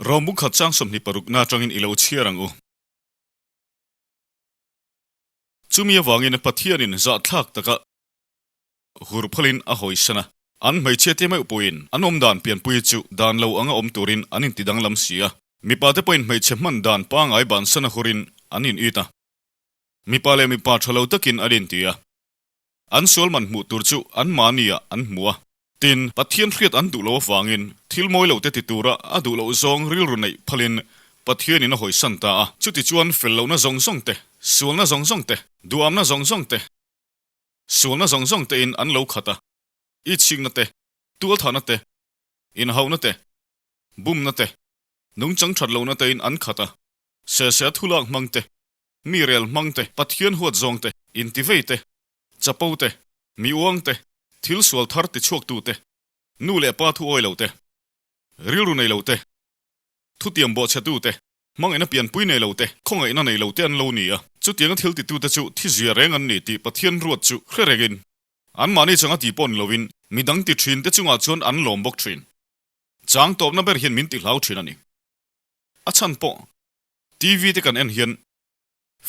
Rom bungkhat chang 26 na atangin i lo chhiar ang u. Chumi avangin Pathianin zahthlak taka hur phalin a hawisan a. An hmeichhia te meuh pawhin an awm dan pianpui chu dan lo anga awm turin an inti danglam si a. Mipa te pawhin hmeichhe hman dan pangai bansan a hurin an in it a. Mipa leh mipa tha lo takin an inti a. An sual man hmuh tur chu anmahni ah an hmu a. Tin, Pathian hriat an duh lo avangin thil mawi lo te ti tura a duh loh zawng rilru neih phalin Pathianin a hawisan ta a. Chutichuan fel lohna zawng zawng te, sualna zawng zawng te, duhamna zawng zawng te, sualna zawng zawng tein an lo khat a, itsikna te, tualthahna te, inhauhna te, bumna te, nungchang that lohna tein an khat a, sehseh a thulak hmang te, mi rel hmang te, Pathian huat zawng te, intivei te, chapo te, mi uang te, thil sual thar tichhuaktu te, nu leh pa thu awi lo te, rilru nei lo te, thutiam bawhchhetu te, Hmangaihna pianpui nei lo te, khawngaihna nei lo te an lo ni a. Chutianga thil titute chu thi zia reng an ni tih Pathian ruat chu hre rengin, anmahni changa ti pawh ni lovin midang ti thin te chungah chuan an lawm bawk thin. Chang tawpna ber hian min ti hlau thin a ni. A chhan pawh, TV te kan en hian,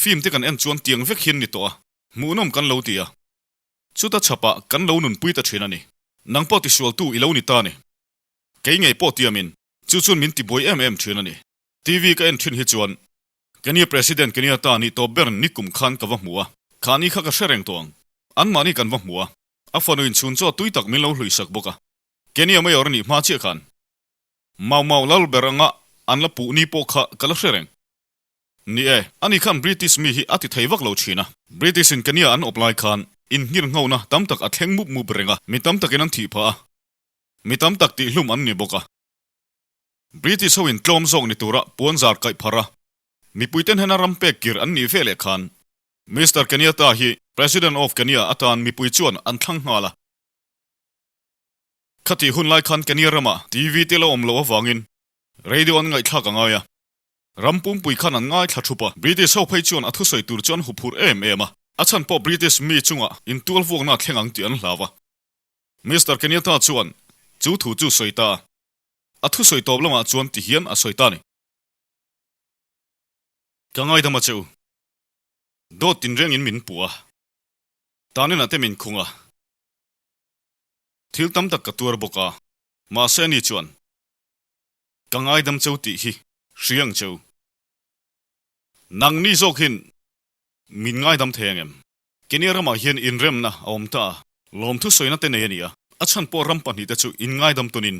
film te kan en chuan tiang vek hian ni tawh a, hmuhnawm kan lo ti a. Chuta chhapah kan lo nunpui ta thin a ni. Nang pawh tisualtu i lo ni ta a ni. Kei ngei pawh tiamin, chu chuan min tibuai em em thin a ni. TV ka en thin hi chuan Kenya President Kenyatta nih tawp ber nikum khan ka va hmu a, kha ni kha ka hre reng tawh ang. Anmahni kan va hmu a, a fanu inchhun chaw tui tak min lo hluisak bawk a. Kenya Mayor nih hma chiah khan Mau Mau lal ber anga an la puh ni pawh kha ka la hre reng. Ni e, ani khan British mi hi a ti thei vak lo thin a. British in Kenya an awp lai khan inhngir nghona tam tak a thleng mup mup reng a, mi tam takin an thih phah a, mi tam tak tihhlum an ni bawk a. British ho in tlawm zawk ni tura puan zar kaih phar a, mipuiten hena ram pek kir an nih veleh khan Mister Kenyatta hi President of Kenya atan mipui chuan an thlang nghal a. Khatih hun lai khan Kenya ramah TV te la awm loh avangin radio an ngaihthlak a ngai a, ram pumpui khan an ngaithla thup a. British ho phei chuan a thusawi tur chu an huphurh em em a, a chhan pawh British mi chungah intualvuakna a thleng ang tih an hlau a. Mister Kenyatta chuan chu thu chu sawi ta a. A thusawi tawp lamah chuan ti hian a sawi ta a ni. Ka ngaidam a che u. Dawt tinrengin min puh a. Tanin a te min khung a. Thil tam tak ka tuar bawk a. Mahse ani chuan, Ka ngaidam cheu tih hi hria ang cheu. Nangni zawk hin min ngaidam thei ang em? Kenya ramah hian inremna a awm ta a, lawmthu sawina te nei a ni a, a chhan pawh ram pahnihte chu inngaidam tunin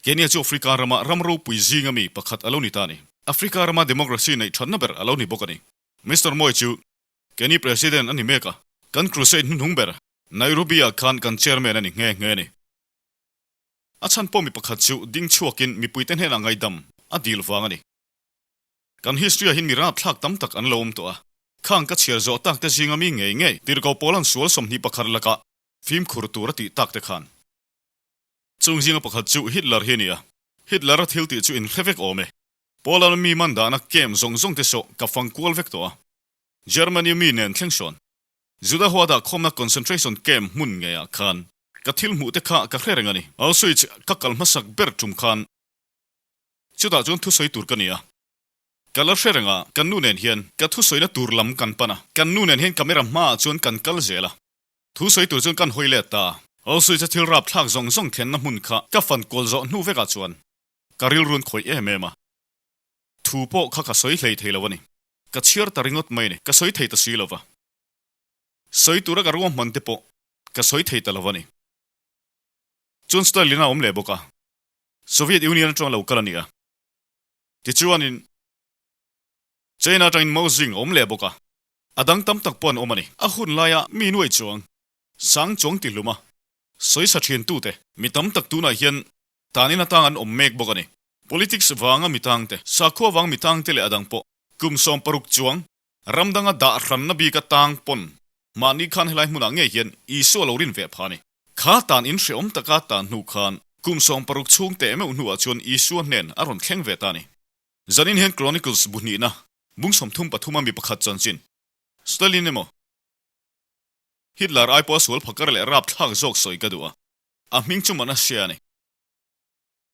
Kenya chu Africa rama ram ropui zinga mi pakhat a lo ni ta a ni. Africa rama democracy neih thatna ber a lo ni bawk a ni. Mister Moi chu Kenya President a ni mek a, kan crusade hnuhnung ber Nairobi-ah khan kan chairman a ni nghe nghe a ni. A chhan pawh mi pakhat chu ding chhuakin mipuite hnenah ngaihdam a dil vang a ni. Kan history-ah hian mi rapthlak tam tak an lo awm tawh a, khang ka chhiar zawh tak te zinga mi ngei ngei tirhkoh pawl an sual 21 lakah fimkhur tur a tih tak te khan. Chung zinga pakhat chu Hitler hi a ni a, Hitler-a thil tih chu inhre vek awm e. Poland-a mi man dahna camp zawng zawng te saw ka fang kual vek tawh a, Germany-a mi nen thleng sawn Juda hoa dah khawmna concentration camp hmun ngeiah khan ka thil hmuh te kha ka hre reng a ni. Auschwitz ka kal hmasak ber tum khan Chutah chuan thusawi tur ka ni a, ka la hre reng a, kan nu nen hian ka thusawina tur lam kan pan a, kan nu nen hian camera hmaah chuan kan kal zel a, thusawi tur chuan kan hawi let ta a. Auschwitz a thil rapthlak zawng zawng thlenna hmun kha ka fan kual zawh hnu vekah chuan ka rilrun khawih em em a, thu pawh kha ka sawi hlei thei lo a ni, ka chhiar ta ringawt mai a ni, ka sawi thei ta si lo va, sawi tura ka ruahman te pawh ka sawi thei ta lo a ni. Chuan Stalin a awm leh bawk a. Soviet Union atanga lo kal a ni a. Tichuanin China atangin Mao Zing a awm leh bawk a. A dang tam tak pawh an awm a ni. A hun laia mi nuai chuang, sang chuang ti hlum a, sawisa thin tute. Mi tam tak tunah hian tanin atang an awm mek bawk a ni. Politics vanga mi tangte, sakhua vang mi tangte leh a dang pawh kum 60 chuang ram danga dah hranna bika tang pawn mahni khan helai hmunah ngei hian Isua lo rin ve pha a ni. Kha tan in hreawm taka tan hnu khan kum 60 chhung teh meuh hnuah chuan Isua hnen a rawn thleng ve ta a ni. Zanin hian Chronicles bu hnihna bung 33 a mi pakhat chanchin, Stalin emaw Hitler ai pawha sual phakar leh rapthlak zawk sawi ka duh a, a hming chu Manasseh a ni.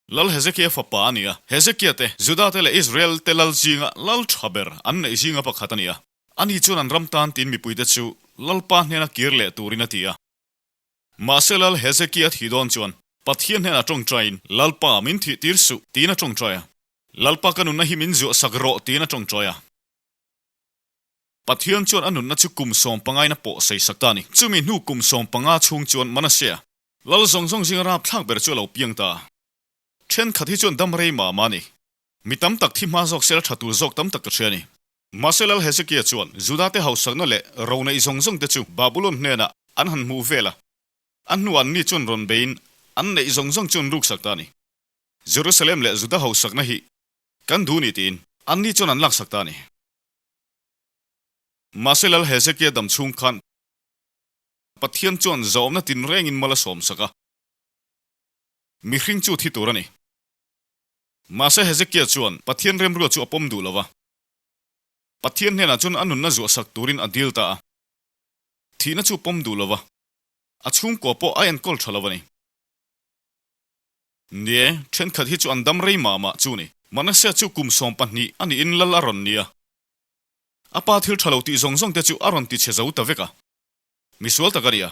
Lal Hezekia fapa a ni a. Hezekia te, Juda te leh Israel te lal zinga lal tha ber an neih zinga pakhat a ni a. Ani chuan an ram tan tiin mipuite chu Lalpa hnena kir leh turin a ti a. Mahse Lal Hezekia thih dawn chuan Pathian hnenah tawngtaiin, Lalpa, min thih tir suh, tiin a tawngtai a. Lalpa ka nunna hi min zuah sak rawh, tiin a tawngtai a. Pathian chuan a nunna chu kum sawmpangain a pawh sei sak ta a ni. Chumi hnu kum 15 chhung chuan Manasea, Lal zawng zawng zinga rapthlak ber chu a lo piang ta. Thenkhat hi chuan dam rei mah mah a ni. Mi tam tak thi hma zawk sela tha tur zawk tam tak ka hria a ni. Mahse Lal Hezekia chuan Juda te hausakna leh ro neih zawng zawng te chu Babulon hnenah an han hmuh vel a. A hnuah anni chuan rawn beiin an neih zawng zawng chu an ruksak ta a ni. Jerusalem leh Juda hausakna hi kan duh ni tiin anni chuan an laksak ta a ni. Mahse Lal Hezekia dam chhung khan Pathian chuan zawmna tinrengin mal a sawmsak a, mihring chu thi tur a ni. Mahse Hezekia chuan Pathian remrua chu a pawm duh lo va. Pathian hnenah chuan a nunna zuahsak turin a dil ta a. Thihna chu pawm duh lo va, a chhungkua pawh a enkawl tha lo a ni. Nie, thenkhat hi chu an dam rei mah mah chu ni. Manasea chu kum 12 a niin lal a rawn ni a. A pa thil tha lo tih zawng zawng te chu a rawn ti chhe zo ta vek a. Misual tak a ni a.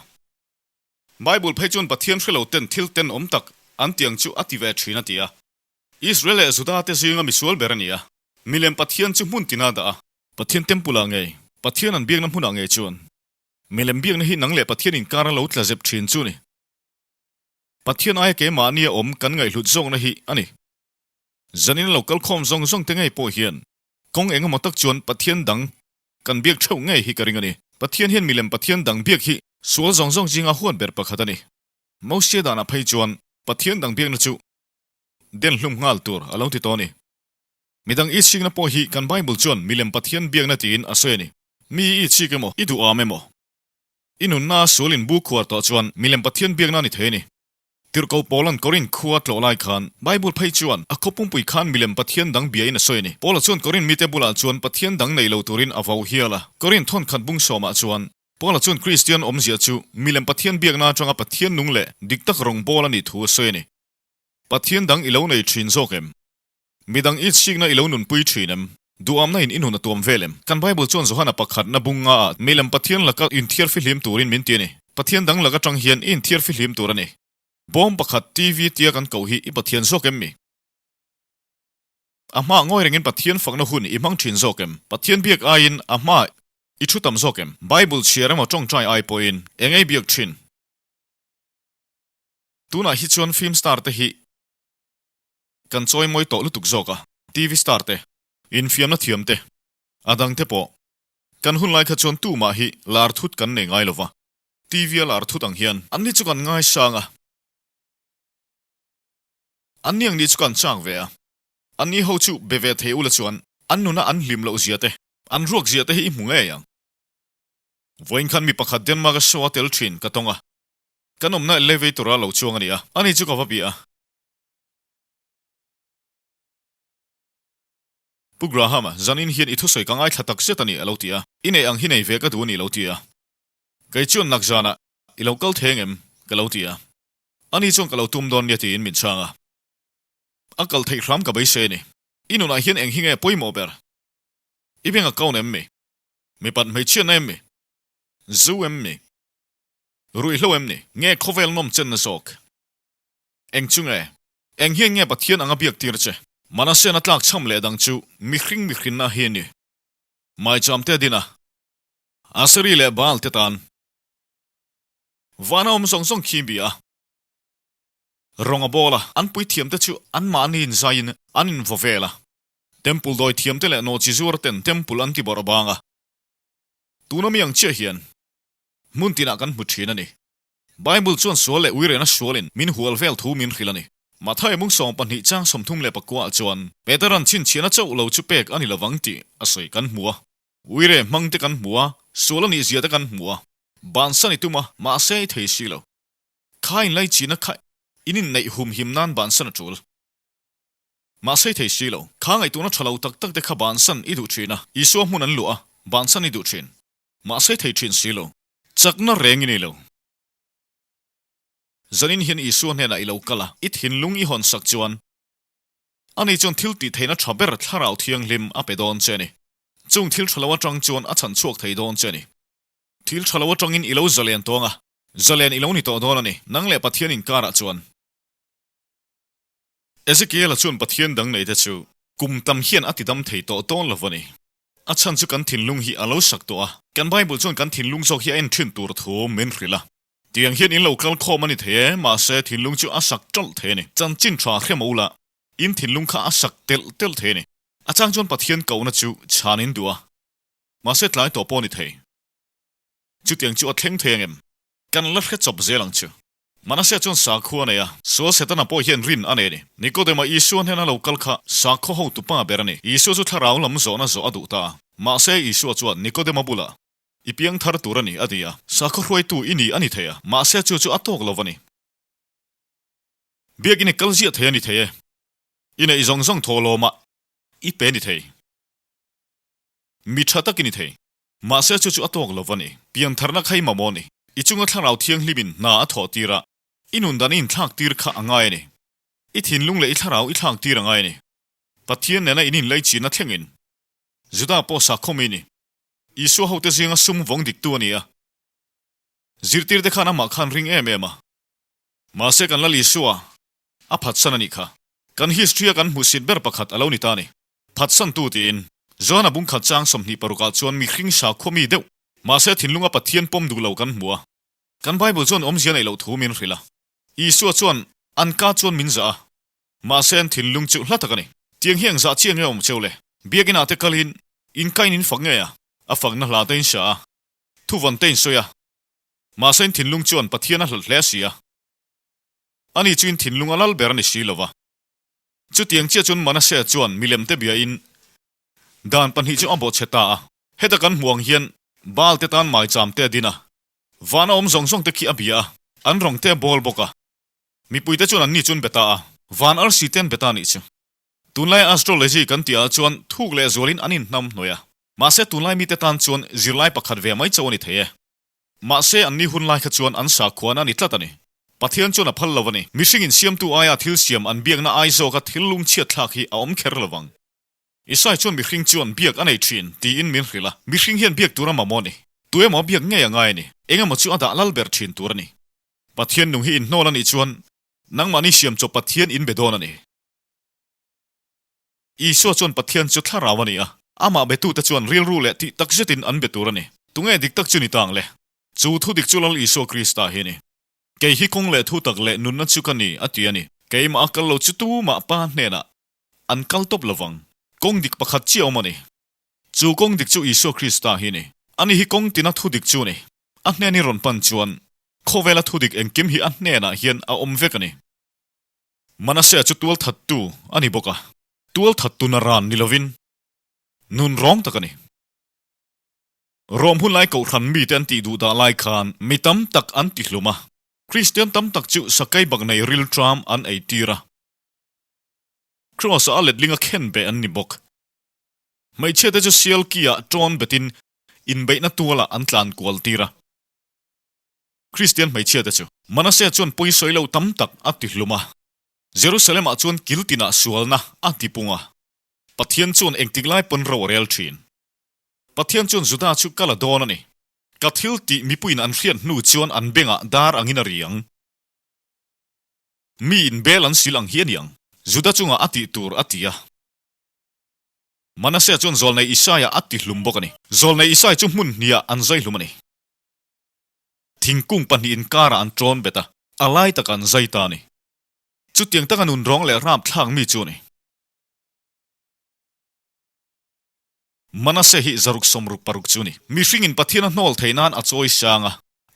Bible phei chuan Pathian hre lo ten thil tenawm tak an tiang chu a ti ve thin a ti a. Israel leh Juda te zinga misual ber a ni a. Milem Pathian chu hmun tina dah a. Pathian temple ah ngei, Pathian an biakna hmunah ngei chuan milem biakna hi nang leh Pathian inkar a lo tla zep thin chu a ni. Pathian aia keimahnia awm kan ngaihhlut zawkna hi a ni. Zanin a lo kalkhawm zawng zawng te ngei pawh hian kawng engemaw tak chuan Pathian dang Kan biak theuh ngei hi ka ring a ni. Pathian hian milem Pathian dang biak hi sual zawng zawng zinga huat ber pakhat a ni. Mosia danah phei chuan Pathian dang biakna chu den hlum nghal tur a lo ti tawh a ni. Midang i chikna pawh hi kan Bible chuan milem Pathian biakna tiin a sawi a ni. Mi i chik emaw, i duham emaw, i nunna sual in bu khuar tawh chuan milem Pathian biakna a ni thei a ni. Tirhkoh Paula'n Korinth khua tlawh lai khan, Bible phei chuan a khaw pumpui khan milem pathian dang biain a sawi a ni. Paula chuan Korinth mite bulah chuan pathian dang nei lo turin a vau hial a. Korinth thawn khat bung sawmah chuan, Paula chuan Kristian awmzia chu milem pathian biakna atanga Pathian nung leh dik tak rawngbâwl a nih thu a sawi a ni. Pathian dang i lo nei thin zawk em? Midang i chhikna i lo nunpui thin em? Duhamna in i nun a tuam vel em? Kan Bible chuan Johana pakhatna bung nga ah milem Pathian laka inthiar fihlim turin min ti a ni. Pathian dang lak atang hian i inthiar fihlim tur a ni. Bawm pakhat TV tia kan koh hi i Pathian zawk em mi? A hmaah ngawi rengin Pathian fakna hun i hmang thin zawk em? Pathian biak aiin a hmaah i thu tam zawk em? Bible chhiar emaw tawngtai ai pawhin eng ei biak thin? Tunah hi chuan film star te hi Kan chawi mawi tawh lutuk zawk a, TV star te, infiamna thiam te, a dang te pawh. Kan hun lai kha chuan tumah hi lar thut kan nei ngai lova, TV a lar thut ang hian. Anni chu kan ngaisang a, anni ang nih chu kan chak ve a, anni ho chu be ve thei ula chuan an nuna an hlim loh zia te, an ruak zia te hi i hmu ngei ang. Vawiin khan mi pakhat Denmark a show a tel thin ka tawng a, kan awmna elevator a lo chuang a ni a, ani chu ka va bia a. Pu Graham-a, zanin hian i thusawi ka ngaithla tak zet a ni, a lo ti a. I neih ang hi nei ve ka duh a ni, lo ti a. Kei chuan nak zanah i lo kal theng em? ka lo ti a. Ani chuan ka lo tum dawn nia tiin min chhang a. A kal theih hram ka beisei a ni. I nunah hian eng hi nge pawimawh ber? I bank account em mi? Mipat hmeichhiatna em mi? Zu em mi? Ruihhlo em ni? Nge khawvel nawm chenna zawk? Eng chu nge? Eng hian nge Pathian anga biak tir che? Manasean a tlak cham leh dang chu mihring mihrinna hi a ni. Maicham te a din a, Aseri leh Baal te tan vana awm zawng zawng khi bia a, rawng a bawl a, an puithiam te chu anmahni inzaiin an invaw vel a, Temple dawithiam te leh nawhchi zuar ten Temple an ti bawrh bang a, tuna mi ang chiah hian hmun tinah kan hmu thin a ni. Bible chuan sual leh uirena sualin min hual vel thu min hrilh a ni. Matthai mung 12 chang 34 ah chuan Peteran chhinchhiahna chauh lo chu pek a ni lovang tih a sawi kan hmu a. Uire hmang te kan hmu a, sual a nih zia te kan hmu a. Bansan i tum a, mahse i thei si lo. Kha inlaichina kha in inneih humhim nan bansan a tul. Mahse i thei si lo. Kha ngaihtuahna tha lo tak tak te kha bansan i duh thin a, Isua hmun an luah a, bansan i duh thin. Mahse i thei thin si lo. Chakna reng i nei lo. Zanin hian Isua hnenah i lo kal a, i thinlung i hawn sak chuan. Ani chuan thil tih theihna tha ber Thlarau Thianghlim a pe dawn che a ni. Chung thil tha lo atang chuan a chhan chhuak thei dawn che a ni. Thil tha lo atangin i lo zalen tawng a, zalen i lo ni tawh dawn a ni, nang leh Pathian inkarah chuan. Ezekiela chuan Pathian dang neite chu kum tam hian a tidam thei tawh dawn lo a ni. A chhan chu kan thinlung hi a lo sak tawh a, kan Bible chuan kan thinlung zawk hi a en thin tur thu min hrilh a. Tiang hian in lo kal khawm a ni thei e, mahse thinlung chu a sak ṭalh thei a ni. Chanchin ṭha hre mo la, in thinlung kha a sak telh telh thei a ni. A chang chuan Pathian kohna chu chhan in duh a, mahse tlai tawh pawh a ni thei. Chutiang chu a thleng thei angem? Kan la hre chawp zel ang chu. Manasea chuan sakhua a nei a, sual Setana pawh hian rin a nei a ni. Nikodema Isua hnena lo kal kha sakhaw hotu pa ber a ni. Isua chu thlarau lam zawhna zawh a duh ta a. Mahse Isua chuan Nikodema bulah, I piang thar tur a ni, a ti a. Sakhaw hruaitu i ni a ni thei a, mahse chu chu a tawk lo a ni. Biakin i kal ziah thei a ni thei e. I neih zawng zawng thawhlawmah i pe ni thei. Mi tha tak i ni thei. Mahse chu chu a tawk lo a ni. Piantharna kha i mamawh a ni. I chunga thlarau thianghlimin hna a thawh tir a, i nun dan i inthlak tir kha a ngai a ni. I thinlung leh i thlarau i thlak tir a ngai a ni. Pathian nena in inleichina thlengin Juda pawh sakhaw mi ni. Isua hote zinga sum vawng diktu a ni a. Zirtirte khan amah khan ring em em a. Mahse kan Lal Isua a phatsan a nih kha. Kan history a kan hmuhsit ber pakhat a lo ni ta a ni. Phatsantu tiin Johana bungkhat chang 26 ah chuan mihring sakhua mi deuh, mahse thinlunga Pathian pawm duh lo kan hmu a. Kan Bible chuan awmzia neih loh thu min hrilh a. Isua chuan an ka chuan min zah a, mahse an thinlung chu hla tak a ni. Tiang hi engzah chiah nge awm cheu le? Biakinah te kalin in kain in fak ngei a, a fakna hla te in hria a, thuvawn te in sawi a, mahse in thinlung chuan Pathian a hlat hle si a. Ani chu in thinlung a lal ber a ni si lo va. Chutiang chiah chuan Manasea chuan milemte biain dan pahnih chu a bawhchhe ta a. Heta kan hmuh ang hian Baal te tan maicham te a din a, vana awm zawng zawng te khi a bia a, an rawng te a bawl bawk a. Mipuite chuan anni chu an be ta a, van arsi te an be ta a nih chu. Tunlai astrology kan tih ah chuan thuk leh zualin an inhnam hnawih a, mahse tunlai mite tan chuan zirlai pakhat ve mai chauh a ni thei e. Mahse anni hun lai kha chuan an sakhuan a ni tlat a ni. Pathian chuan a phal lo a ni. Mihringin siamtu aia thil siam an biakna ai zawka thil lungchhiat thlak hi a awm kher lo vang. Isai chuan mihring chuan biak a nei thin tiin min hrilh a. Mihring hian biak tur a mamawh a ni. Tu emaw a biak ngei a ngai a ni. Eng emaw chu a dah lal ber thin tur a ni. Pathian nung hi inhnawl a nih chuan nangmahni siam chawp Pathian in be dawn a ni. Isua chuan Pathian chu thlarau a ni a, amah betute chuan rilru leh tih tak zetin an be tur a ni. Tunge dik tak chu ni ta ang le? Chu thu dik chu Lal Isua Krista hi a ni. Kei hi kawng leh thu tak leh nunna chu ka ni, a ti a ni. Keimah a kal lo chu tumah Pa hnenah an kal tawp lo vang. Kawng dik pakhat chiah awm a ni. Chu kawng dik chu Isua Krista hi a ni. Ani hi kawng tina thu dik chu a ni. A hnen i rawn pan chuan khawvela thu dik engkim hi a hnenah hian a awm vek a ni. Manasea chu tualthattu a ni bawk a, tualthattu na ran ni lovin nun rawng tak a ni. Rom hun lai kohhran mite an tih duh dah lai khan mi tam tak an ti hlum a, Kristian tam tak chu sakei bak nei rilṭam an ei tir a, Kraws-ah a letlinga khen beh an ni bawk. Hmeichhiate chu sial ki-ah ṭawn betin inbeihna tualah an tlan kual tir a. Kristian hmeichhiate chu Manasea chuan pawisawi lo tam tak a ti hlum a, Jerusalem-ah chuan kil tinah sualna a ti pung a. Pathian chuan engtik lai pawn ro a rel thin. Pathian chuan Juda chu ka la dawn a ni. Ka thil tih mipuiin an hriat hnu chuan an bengah dar angin a ri ang. Miin bel an sil ang hi a ni ang. Juda chungah a tih tur a ti a. Manasea chuan Zawlnei Isaia a ti hlum bawk a ni. Zawlnei Isai chu hmun hniah an zai hlum a ni. Thingkung pahnih inkarah an ṭawn bet a, a lai takah an zai ta a ni. Chutiang taka nun rawng leh rapthlak mi chu a ni. Manase hi zaruk 66 chu a ni. Mihringin Pathian a hnawl theih nan a chawi sang a,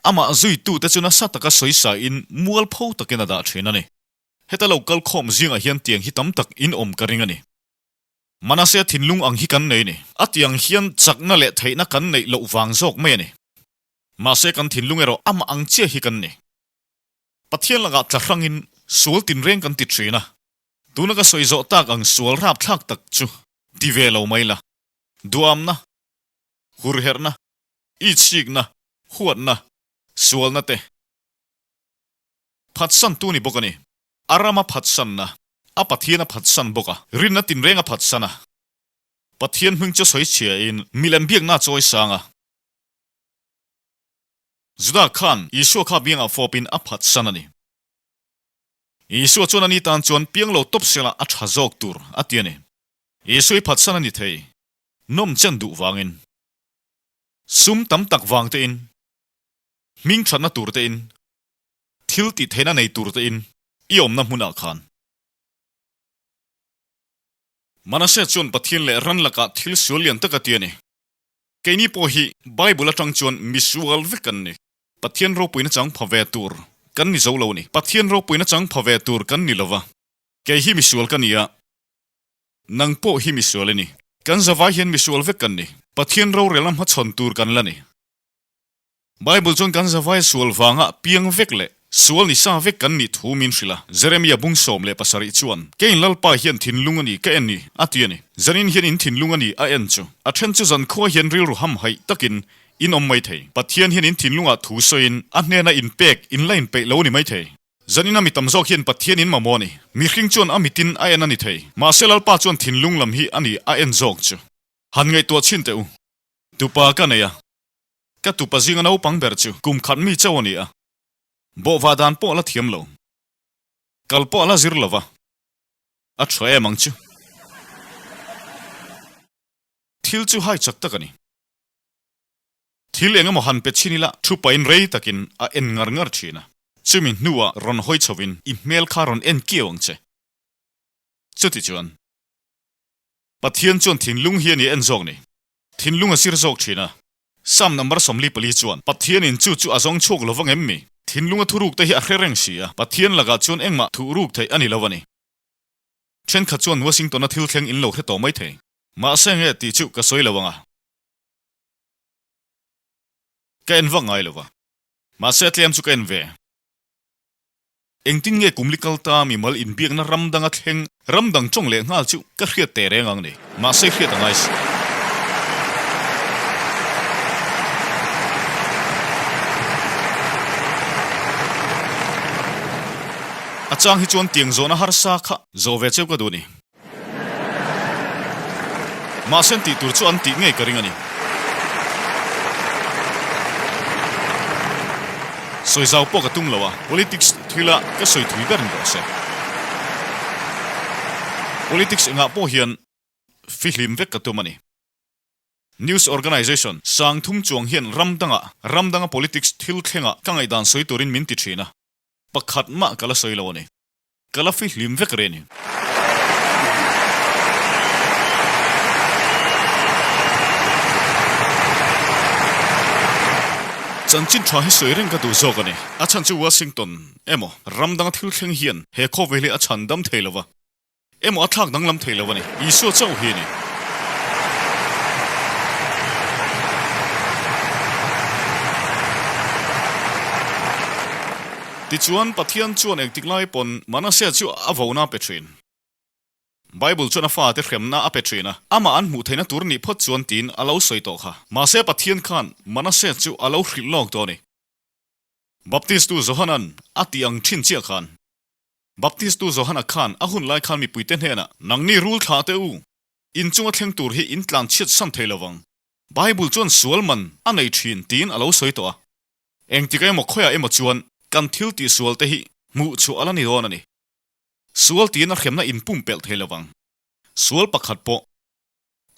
amah zuitute chu nasa taka sawisain mualpho takin a dah ṭhin a ni. Heta lo kal khawm zingah hian tiang hi tam tak in awm ka ring a ni. Manase thinlung ang hi kan nei a ni. A tiang hian chakna leh theihna kan neih loh vang zawk mai a ni. Mahse kan thinlung erawh amah ang chiah hi kan ni. Pathian lakah tla hrangin sual tinreng kan ti thin a, tuna ka sawi zawh tak ang sual rapthlak tak chu ti ve lo mai la. Duamna, hurherhna, itsikna, huatna, sualna te phatsantu ni bawk a ni. A rama phatsanna. A Pathian a phatsan bawk a, rinna tinreng a phatsan a. Pathian hming chu sawi chhiain milem biakna a chawi sang a. Juda khan Isua kha biangah fawpin a phatsan a ni. Isua chuan ani tan chuan piang lo tawp sela a tha zawk tur a ti a ni. Isua i phatsan a ni thei, nawm chen duh vangin, sum tam tak vang tein, hming thatna tur tein, thil tih theihna nei tur tein i awmna hmunah khan. Manasseh chuan Pathian leh ran lakah thil sual lian tak a ti a ni. Keini pawh hi Bible atang chuan misual vek kan ni. Pathian ropuina chang pha ve tur kan ni zo lo a ni. Pathian ropuina chang pha ve tur kan ni lova. Kei hi misual ka ni a, nang pawh hi misual i ni. Kan zavai hian misual vek kan ni. Pathian rorelna hmachhawn tur kan la ni. Bible chuan kan zavai sual vanga piang vek leh sual ni sa vek kan nih thu min hrilh a. Jeremia bung 17 chuan, Keiin Lalpa hian thinlung a ni ka en ni, a ti a ni. Zanin hian in thinlung a ni a en chu. A then chu zankhua hian rilru hamhaih takin in awm mai thei. Pathian hian in thinlungah thu sawiin a hnena inpek in la inpeih lo a ni mai thei. Zanina mi tam zawk hian Pathian in mamawh a ni. Mihring chuan a mitin a en a ni thei. Mahse Lalpa chuan thinlung lam hi a ni a en zawk chu. Han ngaihtuah chhin teh u. Tupa ka nei a. Ka tupa zinga naupang ber chu kum khat mi chauh a ni a, bawhva dan pawh a la thiam lo. Kal pawh a la zir lo va, a tha em ang chu. Thil chu hai chak tak a ni. Thil eng emaw han pe chhin ila thu pahin rei takin a en ngar ngar thin a, chumi hnuah rawn hawi chhovin i hmel kha rawn en kiau ang che. Chuti chuan Pathian chuan thinlung hi a ni en zawk ni. Thinlung a zir zawk thin a. Psalm number 44 chuan, Pathianin chu chu a zawng chhuak lo vang em mi? Thinlunga thuruk te hi a hre reng si a, Pathian lakah chuan engmah thuhruk theih a ni lo a ni. Thenkhat chuan Washington-a thil thleng in lo hre tawh mai thei. Mahse nge tih chu ka sawi lo ang a. Ka en vak ngai lo va. Mahse a tlem chu ka en ve. Engtin nge kum li kal ta mimal inbiakna ram danga thleng ram dang tawng leh nghal chu ka hriat teh reng ang ni. Mahse hriat a ngai si. A chang hi chuan tiang zawhna harsa kha zawh ve cheu ka duh ni. Mahse an tih tur chu an tih ngei ka ring a ni. Sawi zau pawh ka tum lo a, politics thila ka sawi thui ber ni rawh se. Politics engah pawh hian fihlim vek ka tum a ni. News organization sang thum chuang hian ram dangah ram danga politics thil thlengah ka ngaihdan sawi turin min ti thin a, pakhat mah ka la sawi lo a ni. Ka la fihlim vek reh ni. Chanchin tha hi sawi reng ka duh zawk a ni. A chhan chu Washington emaw ram danga thil thleng hian he khawvel hi a chhan dam thei lo va, emaw a thlak danglam thei lo a ni. Isua chauh hi a ni. Tichuan, Pathian chuan engtik lai pawn Manasseh chu a vona a pe thin. Bible chuan a fate hremna a pe thin a, amah an hmuh theihna tur nih phawt chuan tiin a lo sawi tawh kha. Mahse, Pathian khan Manasseh chu a lo hrilh lawk tawh a ni. Baptistu Johana'n a tih ang thin chiah khan. Baptistu Johana khan a hun lai khan mipuite hnenah, Nangni rul thlah teh u, in chunga thleng tur hi in tlan chhiat san thei lo vang. Bible chuan sual man a nei thin tiin a lo sawi tawh a. Engtik emaw khawiah emaw chuan kan thil tih sual te hi hmuh chhuah a la ni dawn a ni. Sual tiin a hremna in pumpelh thei lo vang. Sual pakhat pawh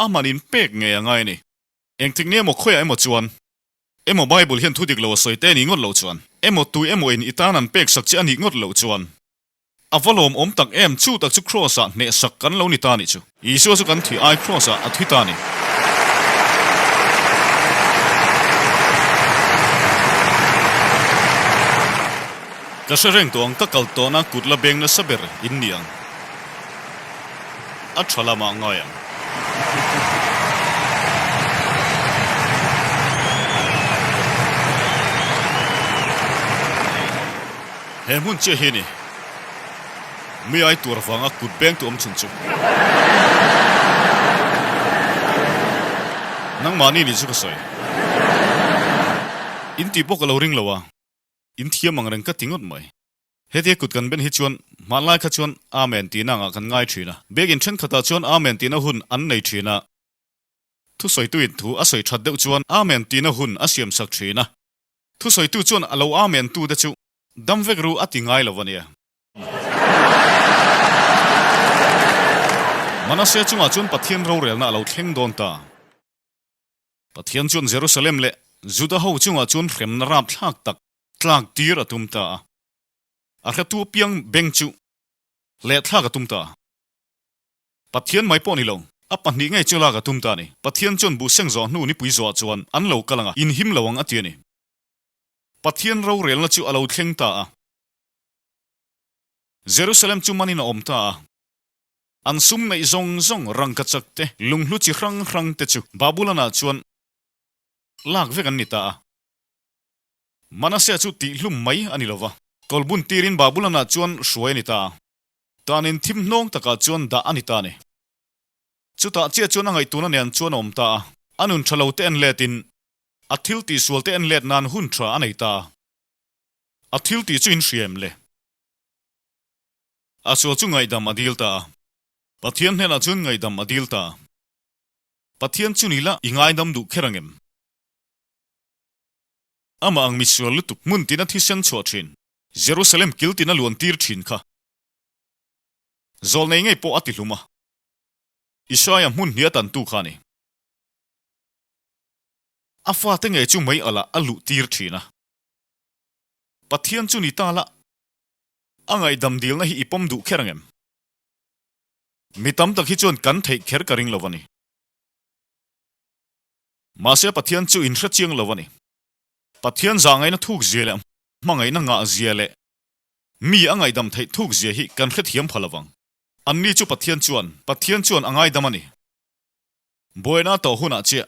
a man in pek ngei a ngai a ni. Engtik nge emaw khawiah emaw chuan emaw Bible hian thu dik lo a sawi te a nih ngawt loh chuan emaw tui emaw in i tan an pek sak che a nih ngawt loh chuan a va lawmawm tak em chu tak chu Kraws ah hnehsak kan lo ni ta nih chu. Isua chu kan thih ai Kraws ah a thi ta ni. Ka hre reng tawh ang ka kal tawhna kut la beng nasa ber in ni ang. A tha lamah ngai ang. He hmun chiah hi a ni. Mi ai tuar vanga kut beng tu awm chhun chu. Nangmahni nih chu ka sawi. In tih pawh ka lo ring lo a. In thiam ang reng ka ti ngawt mai. Hetia kut kan ben hi chuan hmanlai kha chuan Amen tihna angah kan ngai thin a. Biakin thenkhatah chuan Amen tihna hun an nei thin a. Thusawitu-in thu a sawi that deuh chuan Amen tihna hun a siamsak thin a. Thusawitu chuan a lo Amen tute chu dam vek ru a ti ngai lo a nia. Manasea chungah chuan Pathian rorelna a lo thleng dawn ta. Pathian chuan Jerusalem leh Juda ho chungah chuan hremna rapthlak tak tlak tir a tum ta a. A hretu apiang beng chu lehthlak a tum ta a. Pathian mai pawh ni lo, a pahnih ngei chu lak a tum ta a ni. Pathian chuan buhseng zawh hnu nipui zawhah chuan an lo kal ang a, inhim lo ang a ti a ni. Pathian rorelna chu a lo thleng ta a. Jerusalem chu manin a awm ta a. An sum neih zawng zawng rangkachak te, lunghlu chi hrang hrang te chu Babulon-ah chuan lak vek an ni ta a. Manasea chu tihhlum mai a ni lo va, kawlbun tirin Babulon-ah chuan hruai a ni ta a. Tanin thim hnawng takah chuan dah a ni ta a ni. Chutah chiah chuan a ngaihtuahna nen chuan a awm ta a. A nun tha lo te en letin a thil tihsual te en let nan hun tha a nei ta a. A thil tih chu in hria em le? A sual chu ngaihdam a dil ta a. Pathian hnenah chuan ngaihdam a dil ta a. Pathian chu ni la i ngaidam duh kher ang em? Amah ang misual lutuk hmun tina thisen chhuah thin, Jerusalem kil tina luan tir thin kha. Zawlnei ngei pawh a ti hlum a. Isaia hmun hnia tantu kha a ni. A fate ngei chu mei alah a luh tir thin a. Pathian chu ni ta la. A ngaihdam dilna hi i pawm duh kher ang em? Mi tam tak hi chuan kan theih kher ka ring lo a ni. Mahse Pathian chu in hrechiang lo a ni. Pathian zahngaihna thuk zia leh hmangaihna ngah zia leh mi a ngaihdam theih thuk zia hi kan hrethiam pha lovang. Anni chu Pathian chuan Pathian chuan a ngaidam a ni. Buaina a tawh hunah chiah.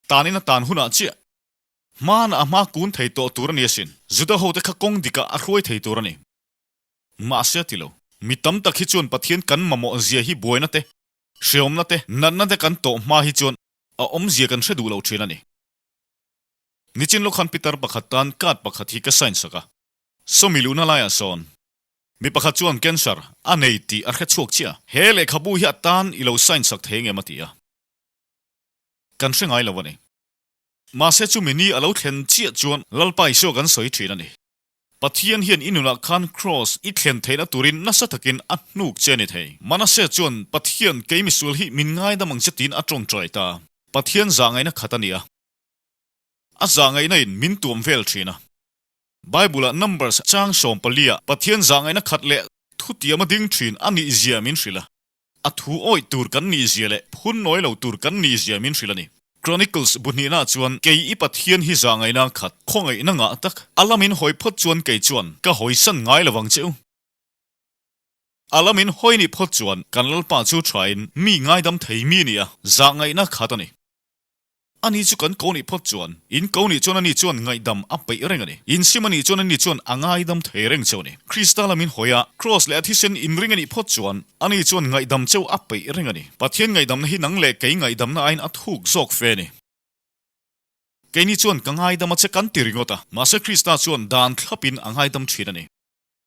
Tanin a tan hunah chiah. Hmana a hma kun thei tawh tur a ni asin. Juda hote kha kawng dikah a hruai thei tur a ni. Mahse a ti lo. Mi tam tak hi chuan Pathian kan mamawh zia hi buaina te, hreawmna te, natna te kan tawh hma hi chuan a awmzia kan hre duh lo thin a ni. Nichin lawk khan Pitar pakhat tan card pakhat hi ka sign sak a. Sawmi luhna laiah sawn mi pakhat chuan cancer a nei tih a hre chhuak chiah a. He lehkhabu hi a tan i lo sign sak thei ngem a ti a. Kan hre ngai lo a ni. Mahse chumi ni a lo thlen chiah chuan Lalpa Isua kan sawi thin a ni. Pathian hian i nunah khan Kraws i thlen theihna turin nasa takin a hnuk che a ni thei. Manase chuan Pathian kei misual hi min ngaidam ang che tiin a tawngtai ta. Pathian zahngaihna khat a ni a. A zahngaihna in min tuam vel thin a. Bible-ah Numbers chang 14 ah Pathian zahngaihna khat leh thutiam a ding thin a nih zia min hrilh a. A thu awih tur kan nih zia leh phun nawi lo tur kan nih zia min hrilh a ni. Chronicles bu hnihna chuan kei i Pathian hi zahngaihna khat, khawngaihna ngah tak, a lamin hawi phawt chuan kei chuan ka hawisan ngai lo vang che u. A lamin hawi nih phawt chuan kan Lalpa chu thain mi ngaidam thei mi nia zahngaihna khat a ni. Ani chu kan ko nih phawt chuan, in ko nih chuan ani chuan ngaihdam a peih reng a ni. In sim anih chuan ani chuan a ngaidam thei reng cheu a ni. Krista lamin hawi a, Kraws leh a thisen in ring anih phawt chuan, ani chuan ngaihdam cheu a peih reng a ni. Pathian ngaihdamna hi nang leh kei ngaihdamna aiin a thuk zawk fe a ni. Keini chuan ka ngaidam a che kan ti ringawt a, mahse Krista chuan dan thlapin a ngaidam thin a ni.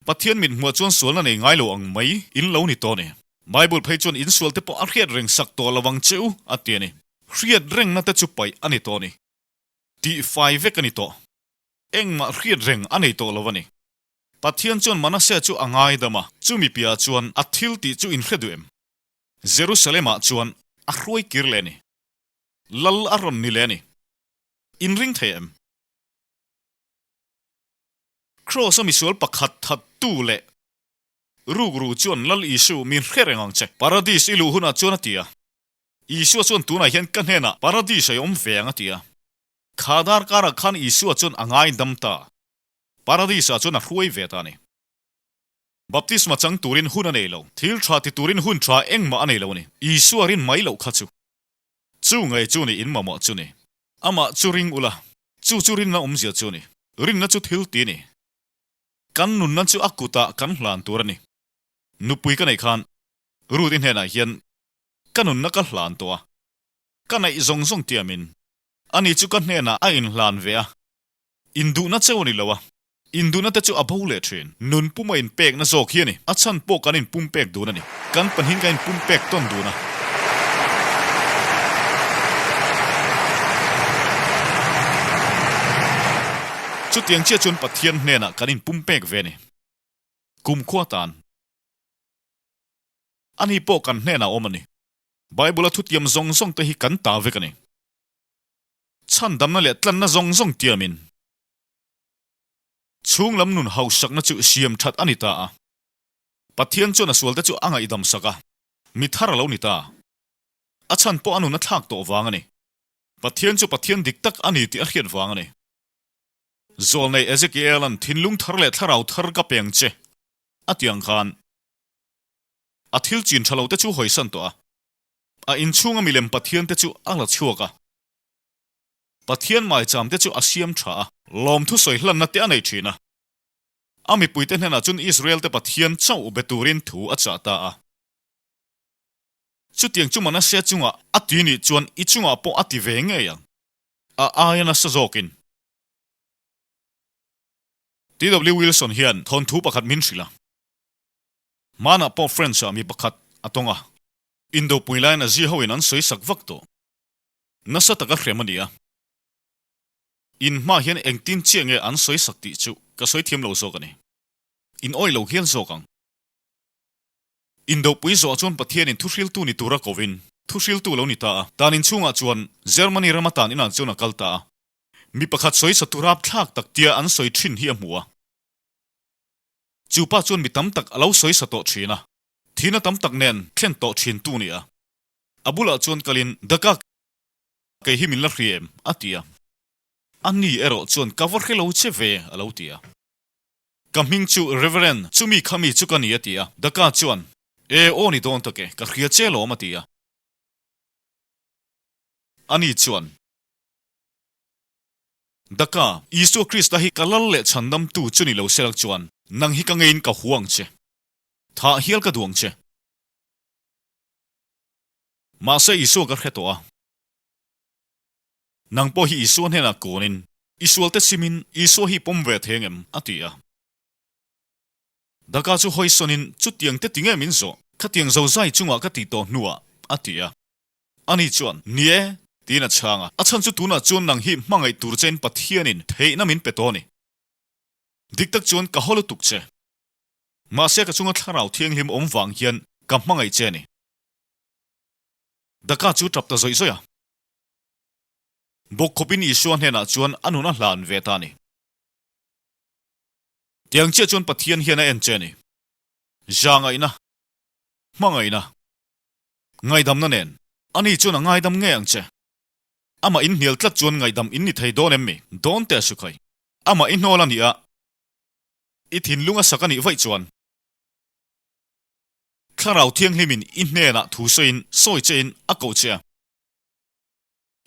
Pathian mit hmuah chuan sualna nei ngai lo ang mai in lo ni tawh a ni. Bible phei chuan in sualte pawh a hriat reng sak tawh lo ang che u a ti a ni. Hriat rengna te chu paih a ni tawh a ni. Tih fai vek a ni tawh. Engmah hriat reng a nei tawh lo a ni. Pathian chuan Manasea chu a ngaidam a, chumi piahah chuan a thil tih chu in hre duh em? Jerusalem-ah chuan a hruai kir leh a ni. Lal a rawn ni leh a ni. In ring thei em? Kraws a misual pakhat thattu leh rukru chuan Lal Isu min hre reng ang che. Paradis i luh hunah chuan a ti a. Isua chuan tunah hian ka hnenah Paradis a i awm ve ang a ti a. Kha darkarah khan Isua chuan a ngaidam ta. Paradis ah chuan a hruai ve ta a ni. Baptisma chang turin hun a nei lo. Thil tha ti turin hun tha engmah a nei lo a ni. Isua rin mai loh kha chu. Chu ngei chu ni in mamawh chu ni. Amah chu ring ula, chu chu rinna awmzia chu ni. Rinna chu thil ti ni. Kan nunna chu a kutah kan hlan tur a ni. Nupui ka neih khan Ruth-i hnenah hian ka nunna ka hlan tawh a, ka neih zawng zawng tiamin ani chu ka hnenah a inhlan ve a. Induhna cheu a ni lo a. Induhna te chu a bo leh thin. Nun puma inpekna zawk hi a ni. A chhan pawh kan inpumpek dun a ni. Kan pahnihin kan inpumpek tawn dun a. Chutiang chiah chuan Pathian hnenah kan inpumpek ve a ni. Kumkhua tan. Ani pawh kan hnenah awm a ni. Bible-a thutiam zawng zawng te hi kan ta vek a ni. Chhandamna leh tlanna zawng zawng tiamin. Chhung lam nun hausakna chu siam that a ni ta a. Pathian chuan a sualte chu a ngaihdam sak a, mi thar a lo ni ta. A chhan pawh a nun a thlak tawh vang a ni. Pathian chu Pathian dik tak a ni tih a hriat vang a ni. Zawlnei Ezekiel-a'n thinlung thar leh thlarau thar ka peng che a ti ang khan a thil chin tha lote chu hawisan tawh a, a inchhunga milem Pathiante chu a la chhuak a. Pathian maicham te chu a siam tha a, lawmthu sawi hlanna te a nei thin a. A mipuite hnenah chuan Israel te Pathian chauh be turin thu a chah ta a. Chutiang chu Manasseh chungah a ti nih chuan i chungah pawh a ti ve ngei ang. A aia nasa zawkin. TW Wilson hian thawnthu pakhat min hrilh a. Hmanah pawh French-ah mi pakhat a tawng a. Indopui laiin a zi hoin an sawi sak vak tawh. Nasa taka hrem a ni a. In hma hian engtin chiah nge an sawi sak tih chu ka sawi thiam lo zawk a ni. In awih lo hial zawk ang. Indopui zawh chuan Pathianin thuhriltu ni tura kovin thuhriltu lo ni ta a. Tan inchhungah chuan Germany rama tan inah chuan a kal ta a. Mi pakhat sawi sa tur rapthlak tak tia an sawi thin hi a hmu a. Chu pa chuan mi tam tak a lo sawi sa tawh thin a. Thihna tam tak nen thlen tawh thin tu ni a. A bulah chuan kalin, Daka, kei hi min la hria em? a ti a. A ni erawh chuan ka va hre lo che ve, a lo ti a. Ka hming chu Reverend, chumi khami chu ka ni, a ti a. Daka chuan, E, aw ni dawn tak e, ka hria che lawm, a ti a. A ni chuan, Daka, Isua Krista hi ka lal leh chhandamtu chu ni lo selak chuan nang hi ka ngeiin ka hu ang che. Thah hial ka duh ang che. Mahse Isua ka hre tawh a. Nang pawh hi Isua hnenah kawnin, I sualte simin Isua hi pawm ve thei angem? a ti a. Daka chu hawisawnin, Chutiang te tinge min zawh? Khatiang zozai chungah ka tih tawh hnuah, a ti a. Ani chuan, Ni e, tiin a chhang a. A chhan chu tunah chuan nang hi hmangaih tur chein Pathianin theihna min pe tawh a ni. Dik tak chuan ka haw lutuk che. Mahse ka chunga thlarau thianghlim awm vang hian ka hmangaih che a ni. Daka chu tap ta zawih zawih a. Bawk khawpin Isua hnenah chuan a nun a hlan ve ta a ni. Tiang chiah chuan Pathian hian a en che a ni. Zahngaihna, hmangaihna, ngaihdamna nen ani chuan a ngaidam ngei ang che. Amah inhnial tlat chuan ngaihdam in ni thei dawn em mi? Dawn teh sukhai. Amah i hnawl a nih a, i thinlung a sak a nih vaih chuan. Thlarau Thianghlimin i hnenah thu sawiin sawi chein a koh che a,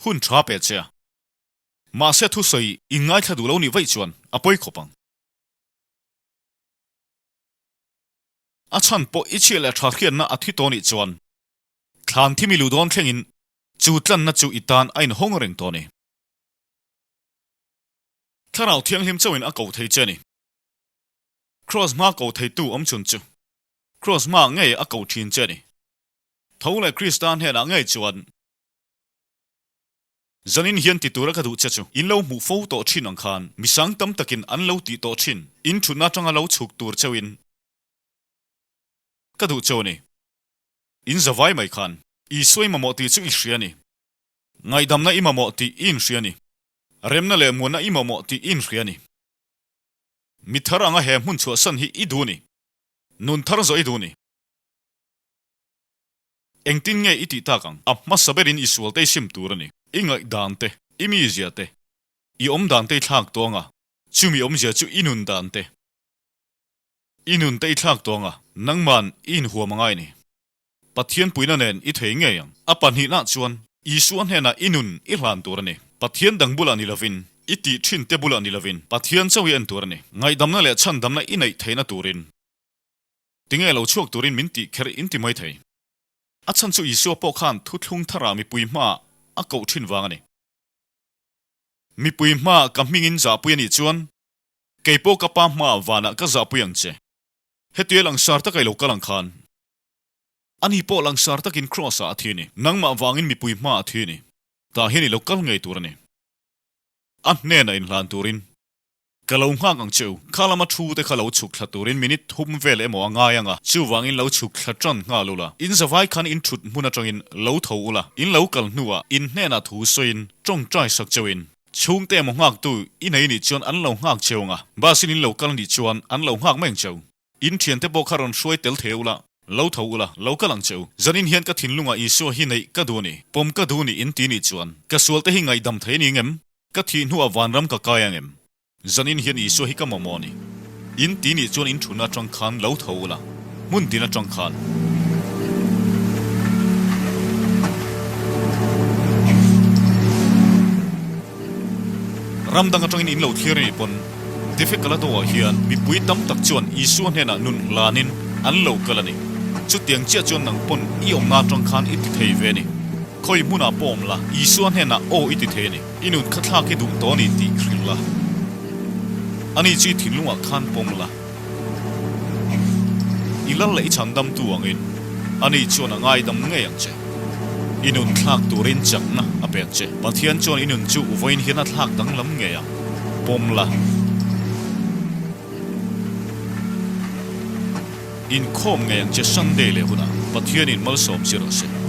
hun tha pe che a. Mahse thusawi in ngaithla duh lo nih vaih chuan a pawi khawp ang. A chhan pawh i chhiah leh tha hriatna a thi tawh nih chuan thlan thimi luh dawn thlengin chu tlanna chu i tan a inhawng reng tawh a ni. Thlarau Thianghlim chauhin a ko thei che a ni. Kraws hma ko theitu awm chhun chu Kraws hma ngei a ko thin che a ni. Tho leh Krista hnenah ngei chuan Zanin hian ti tura ka duh che chu in lo hmuh fo tawh thin ang khan mi sang tam takin an lo tih tawh thin in thutna atanga lo chhuk tur cheuhin ka duh cheu a ni. In zavai mai khan Isua i mamawh tih chu i hria a ni. Ngaihdamna i mamawh tih i inhria a ni. Remna leh muanna i mamawh tih i inhria a ni. Mi thar anga he hmun chhuahsan hi i duh ni. Nun thar zawh i duh ni. Engtin nge i tih tak ang? A hmasa berin i sual te i sim tur a ni. I ngaihdan te, i mizia te, i awmdan te i thlak tawh anga, chumi awmzia chu i nun dan te, i nun te i thlak tawh anga, nangman i inhuam angai ni. Pathian puina nen i thei ngei ang. A pahnihna chuan Isua hnenah i nun i hlan tur a ni. Pathian dang bulah ni lovin, i tih thin te bulah ni lovin, Pathian chauh i en tur a ni. Ngaihdamna leh chhandamna i neih theihna turin tinge lo chhuak turin min tih kher in ti mai thei. A chhan chu Isua pawh khan thuthlung tharah mipui hmaah a koh thin vang a ni. Mipui hmaah ka hmingin zahpui a nih chuan. Kei pawh ka pa hmaah vanah ka zahpui ang che. Hetia langsar taka i lo kal ang khan. Ani pawh langsar takin Kraws-ah a thi a ni. Nangmah vangin mipui hmaah a thi a ni. Tah hian i lo kal ngei tur a ni. A hnenah inhlan turin ka lo nghak ang che u. Kha lama thu te kha lo chhuk thla turin minute thum vel emaw a ngai ang a, chuvangin lo chhuk thla tan nghal ula. In zavai khan in thut hmun atangin lo tho ula, in lo kal hnuah in hnenah thu sawiin tawngtai sak cheuhin chhungte emaw nghaktu i nei nih chuan an lo nghak cheu ang a, bus in in lo kal nih chuan an lo nghak mai ang cheu. In thiante pawh kha rawn hruai tel thei ula, lo tho ula, lo kal ang che u. Zanin hian ka thinlungah Isua hi neih ka duh a ni, pawm ka duh ni in ti nih chuan, ka sualte hi ngaihdam thei a ni ngem? Ka thih hnuah vanram ka kai ang em? Zanin hian Isua hi ka mamawh a ni. In ti nih chuan in thuna atang khan lo tho ula, hmun tin atang khan. Ram dang atangin in lo thlir a nih pawn Defecalato-ah hian mipui tam tak chuan Isua hnenah nun hlanin an lo kal a ni. Chutiang chiah chuan nang pawn i awmna atang khan i ti thei ve a ni. Khawi hmunah pawh awm la, Isua hnenah aw i ti thei a ni. I nun kha thlak i duh tawh a ni tih hrilh la. Ani chu i thinlungah khan pawm la. I lal leh i chhandamtu angin ani chuan a ngaidam ngei ang che. I nun thlak turin chakna a pe ang che. Pathian chuan i nun chu vawiin hian a thlak danglam ngei ang. Pawm la. Inkhawm ngei ang che Sunday leh hunah Pathianin malsawm che rawh se.